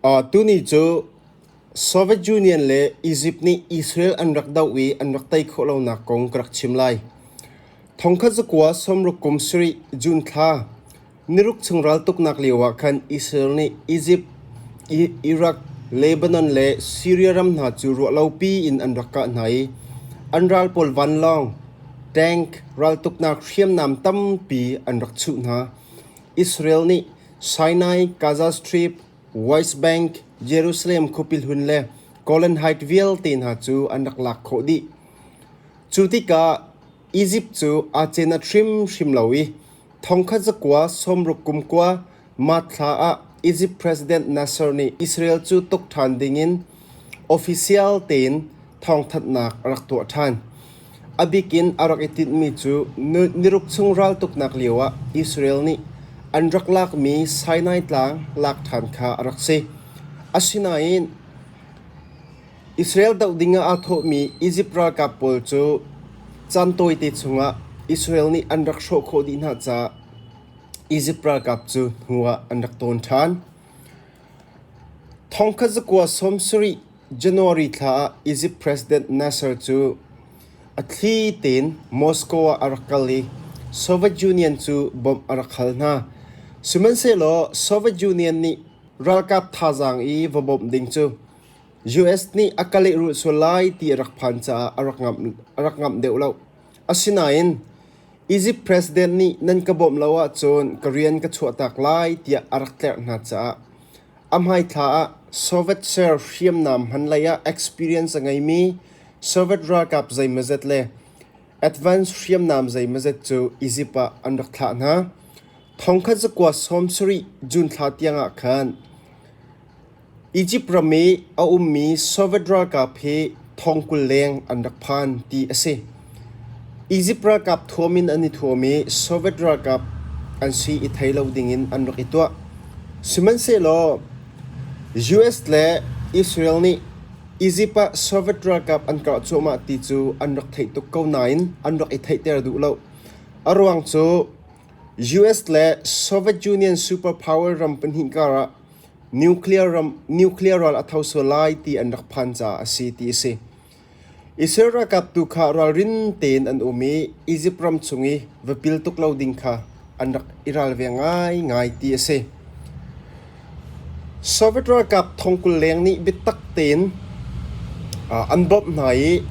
Tuni cu Soviet Union le Egypt nih Israel an rak doh i an rak tei khawh lonak kong ka rak chim lai. Thongkhat zakua sawmruk kum sarih June thla niruk chung raltuknak lio ah khan Israel nih Egypt, Iraq, Lebanon le Syria ram hna cu ruahlopi in an rak kah hna i an ral pawl vanlawng, tank, raltuknak hriamnam tampi an rak chuh hna. Israel nih Sinai, Gaza Strip, West Bank, Jerusalem khuapi hlun le Golan Heights vialte hna cu an rak lak khawh dih. Cu tikah Egypt cu aa cenat hrimhrim lo i thongkhat zakua sawmruk kum kua March thla ah Egypt President Nasser nih Israel cu tuk ṭhan dingin official tein thawngthanhnak a rak tuah ṭhan. A bik in a rak i tinhmi cu niruk chung raltuknak lioah Israel nih an rak lakmi Sinai Tlang lak ṭhan kha a rak si. Asinain Israel doh dingah aa thawhmi Izipt ralkap pawl cu caan tawite chungah Israel nih an rak hrawh khawh dih hna caah Izipt ralkap cu hnuah an rak tawn ṭhan. Thongkhat zakua sawmsarih January thla ah Egypt President Nasser cu a thli tein Moscow ah a rak kal i Soviet Union cu bawmh a rak hal hna. Sihmanhsehlaw Soviet Union nih ralkap thazaang i va bawmh ding cu US nih a ka lehrulh sual lai ti a rak phan caah a rak ngamh deuh lo. Asinain Egypt President nih nan ka bawmh lo ahcun ka rian ka chuahtak lai tiah a rak tlerh hna caah a hmaithla ah Soviet ser hriamnam hman lei ah experience a ngeimi Soviet ralkap zeimawzet le advance hriamnam zeimawzet cu Egypt ah an rak thlah hna. Thongkhat zakua sawmsarih June thla tiangah khan Egypt ram i a ummi Soviet ralkap hi thong 20 leng an rak phan ti a si. Egypt ralkap thuam in an i thuam i Soviet ralkap an si i thei lo dingin an rak i tuah. Sihmanhsehlaw US le Israel nih Egypt ah Soviet ralkap an kah cuahmah ti cu an rak theih tuk ko nain an rak i theihter duh lo. A ruang cu US le Soviet Union superpower ram pahnih karah Nuclear ral a tho sual lai ti an rak phan caah a si ti a si. Israel ralkap tu kha ralrin tein an um i Egypt ram chung i va pil tuk lo ding kha an rak i ralveng ngaingai ti a si. Soviet ralkap thong 20 leng nih biatak tein an bawmh hna i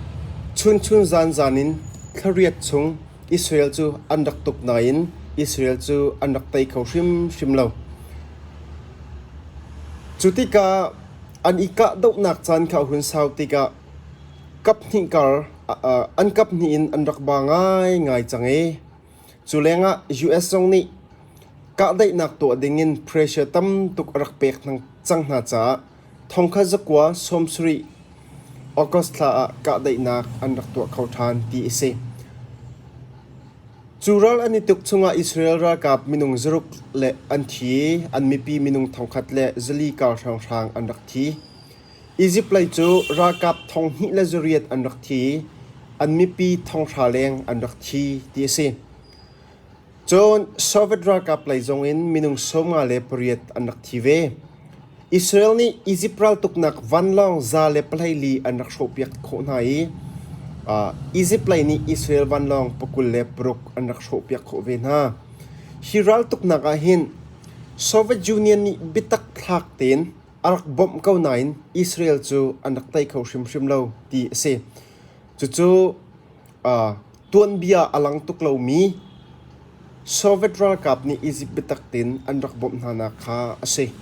chunchun zanzan in thlariat chung Israel cu an rak tuk nain Israel cu an rak tei kho hrimhrim lo. Cu tikah an i kahdohnak caan kha a hun sau tikah kaphnih kar an kaphnih in an rak ba ngaingai cang i cu lengah US zong nih kahdaihnak tuah dingin pressure tam tuk a rak pek cang hna caah thongkhat zakua 70 August thla ah kahdaihnak an rak tuah kho ṭhan ti a si. Cu ral an i tuk chungah Israel ralkap minung zaruk le an thi i an mipi minung thongkhat le zali kar hrawnghrang an rak thi. Egypt lei cu ralkap 2,000 le 800 an rak thi i an mipi 5,000 leng an rak thi ti a si. Cun Soviet ralkap lei zongin minung 58 an rak thi ve. Israel nih Egypt raltuknak vanlawng 114 an rak hrawhpiak khawh hna i Egypt lei nih Israel vanlawng 26 an rak hrawhpiak khawh ve hna. Hi raltuknak ah hin Soviet Union nih biatak thlak tein a rak bawmh ko nain Israel cu an rak tei kho hrimhrim lo ti a si. Cucu Tuanbia a lang tuk lomi Soviet ralkap nih Egypt biatak tein an rak bawmh hnanak kha a si.